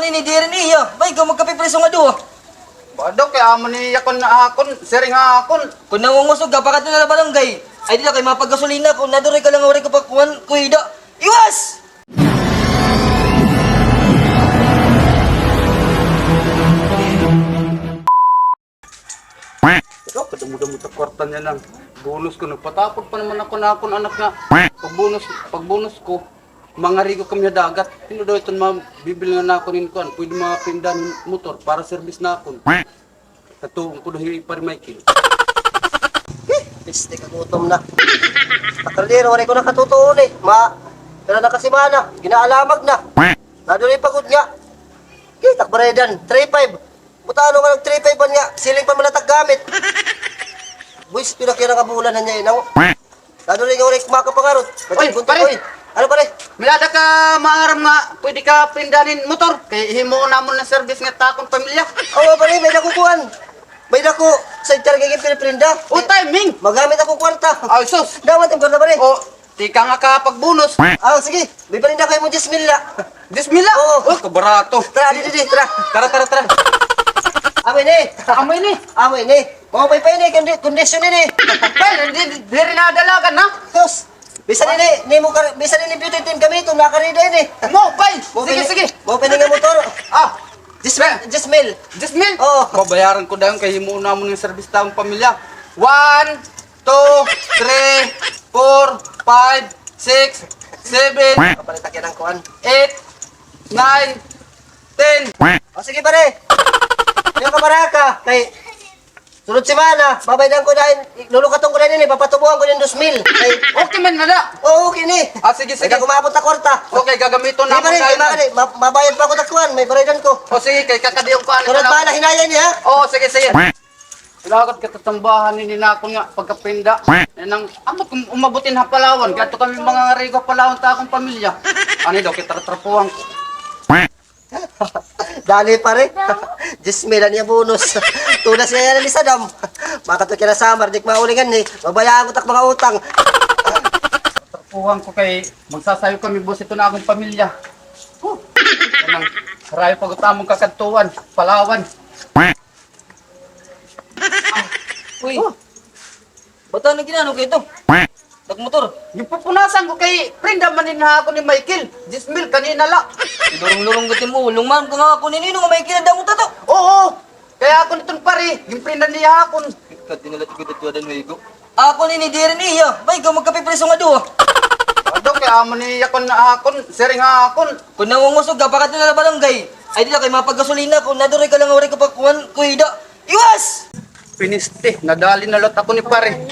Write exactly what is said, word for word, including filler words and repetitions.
Ini diri niya. May ikaw magkapipriso nga duha. Ba, Dok, kay amo ni akon, akon, siring ha akon. Kun nangungusog ka, pakadto na la barangay. Ay, dida kay mapaggasolina ko, naduroy ka la nga waray ka pa kuan, kuhida. Iwas! Ikaw, kadamo-damo ta kwarta niyan. Bonus ko, nagpatapod pa naman ako na akon anak nga pagbonus, pagbonus ko, mangarigo kami ha dagat. Hin-o daw iton mabibilngan nakon hin kuan, pwede mapindahan hin motor para serbis nakon. Katuon ko daw hi Pare Michael. Piste, kagutom na. Takardero, waray ko nakatutuon, eh. Ma, pira na ka semana, ginaalamag na. Nadulay pa gud nga. Kita ak barayadan, three five. Butano nga nag three five man nga, siling pa man la it ak gamit. Buwis, pila kaya nga bulan han niya, inaw. Lalo rin nga waray kumakapangarot. Oy, pare! Oy. Ano, pare? May-ada ka maaram nga pwede ka pindahan hin motor? Kay himuon namon nga serbis nga it akon pamilya. Oo, pare, may-ada ko kuan. May-ada ko sidecar nga ginpiniprinda. O, timing! Magamit ako kwarta. Ay, sus! Dawat an kwarta, pare. O, tikang ka pagbonus. Ah, sige. May paninda ko ha imo, diyes mil la. Diyes mil la? Oo. O, kabarato. Tara, di, di, di, tara. Tara, tara, tara. Amo ini. Amo ini. Amo ini. Maupay pa ini, kondi-, kondisyon ini. Pay, di, di, diri na dalagan, ha? Sus. Bisan ini, nimo kar-, bisan ini beauty team kami, ito nakarida ini. Maupay. Sige, sige. Maupay ini nga motor. Ah. Diyes mil, diyes mil. Diyes mil? Oo. Babayaran ko dayon kay himuon namon nga serbis it akon pamilya. One, two, three, four, five, six, seven, kapalit ak yana hin kuan, eight, nine, ten. O, sige, pare. Ayaw ka baraka. Kay sunod semana, babayadan ko dayon, lulukaton ko dayon ini, papatubuhan ko dayon dos mil. Kay okay man na da. O, okay ni. Ah, sige, sige. Kay umabot na kwarta. Okay, gagamiton namon dayon. Sige, pare, ma-, mabayad pa ako it ak kuan, may barayadan ko. O, sige, kay kakadiyong ko, ano. Sunod semana, hinaya ini, ha? O, sige, sige. Ilagad ka tatambahan ini nakon nga pagkapinda. Nang, ambot kun umabot ini ha Palawan, kadto kami mangangarigo ha Palawan it akon pamilya. Ani daw, kay tratrapuhan ko. Dali, pare. Diyes mil an iya bonus. Tunas niya yana ni Saddam. Makadto ak yana ha Samar, di ak maulingan ni. Mabayaan ko it ak mga utang. Trapuhan ko kay magsasayo kami, boss, ito na akon pamilya. Huh. Nang, harayo pa gud it amon kakadtuan, Palawan. Uy. Oh. Bata na ginano kay ito. Nagmotor. Ginpupunasan ko kay prinda man ini ha akon ni Michael. Diyes mil kanina la. Lurong-lurong gud it imo ulo man. Kun akon ini nga Michael, damo ta to. Oo. Kay akon iton pare, ginprinda niya ha akon. Kadto na la gud ito, adan, Migo. Akon ini diri niya. May ikaw magkapipriso nga duha. Ado, kay amo ni akon, akon, siring ha akon. Kun nangungusog ka, pakadto na la barangay. Ay, dida kay mapaggasolina ko, naduroy ka la nga waray ka pa kuan, kuhida. Iwas! Piniste, nadali na la it ako ni pare.